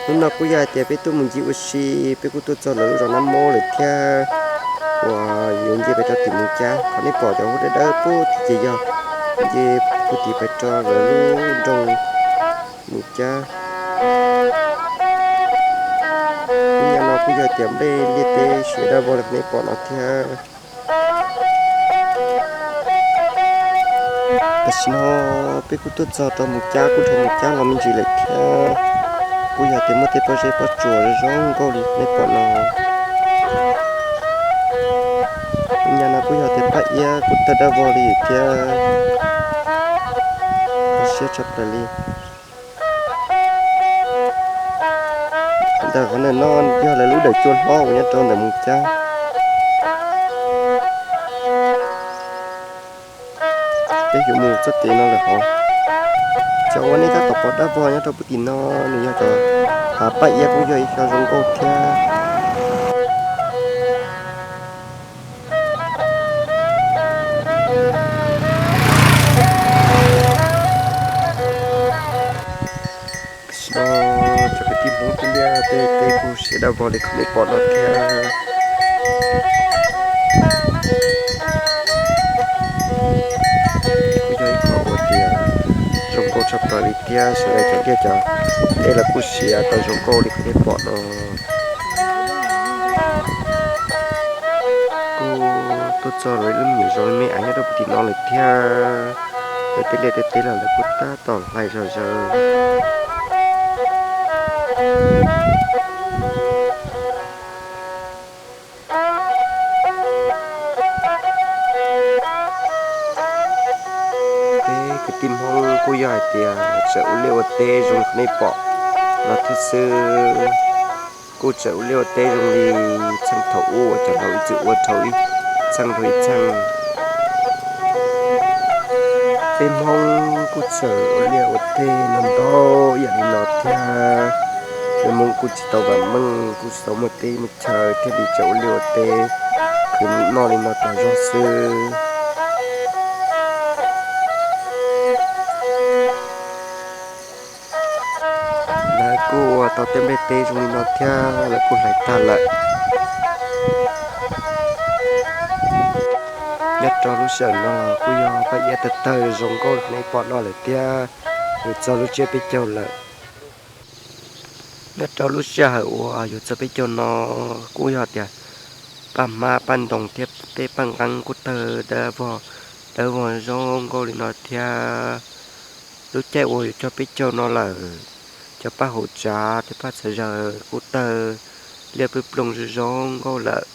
Hnub no kuj yog hais tias peb tuaj mus ncig ua si, peb kuj tuaj txog lawv lub zos Nab Mob lawm thiab, uas yuav nce pem rau tim Moos Cab. Qhov nej pom cov huab dawb dawb pub tim ces yog nce puag tim pem rau lawv lub nroog Moos Cab. Hnub no kuj yog tias nplej liaj teb siav dab vog li qhov nej pom no thiab. Tam sim no peb kuj tuaj txog rau Moos Cab, kuj dhau Moos Cab los me ntsis lawm thiab. Kuj yog tias muaj tej pob zeb pob tsuas zoo zoo nkauj li nej pom no. Hnub no kuj yog tias paj iab kuj tawg dab vog li thiab, kho siab tshaj plaws li. Ntawm qhov ntawm no yog lawv lub dawm cua hlob uas nyob rau ntawm Moos Cab. Peb yuav mus txoj kev no lawm hov. Cov uas nej tab tom pom dab vog nyob rau puag tim no nws yog cov hav paj iab kuj yog ib co zoo nkauj thiab. Tam sim no cov kwv tij Hmoob tej liaj tej teb kuj siav dab vog li qhov nej pom no thiab. Kuj yog ib qho uas tias zoo nkauj tshaj plaws li thiab, sawv daws cov liaj cov teb los kuj siav tau zoo nkauj li qhov nej pom no. Kuj tuaj txog lawv lub me nyuam zos me me av nyob rau puag tim no lawm thiab. Lawv tej liaj tej teb los lawv kuj tab tom hlais zog zaws. Peb kwv tij Hmoob kuj yog hais tias tseem ua liaj ua teb zoo li qhov nej pom no thiab xwb. Kuj tseem ua liaj ua teb zoo li txheej thaum ub uas cov laus ib txwm ua dhau ib txheej dhau ib txheej. Peb Hmoob kuj tseem ua liaj ua teb no ntau ib yam li no thiab. Peb Hmoob kuj tsis tau vam meej, kuj tsis tau muaj teb muaj chaw thiaj li tseem ua liaj ua teb khwv noj li no tas zog xwb. Lawv kuj ua tau tej nplej teb zoo li no thiab, lawv kuj hlais tag lawm. Nyob rau lub sij hawm no kuj yog paj iab tawg tawg zoo nkauj li qhov nej pom no lawm thiab, yuav txog lub tsiab peb caug lawm. Nyob rau lub sij hawm uas yuav txog peb caug no kuj yog tias paj hmab paj ntoos thiab tej paj nqeeb kuj tawg dawb vog, dawb vog zoo nkauj li no thiab. Lub caij uas yuav txog peb caug no lawm, cov paj hauv tsav thiab paj txhawv zaws kuj tawg liab ploog zoo zoo nkauj lawm.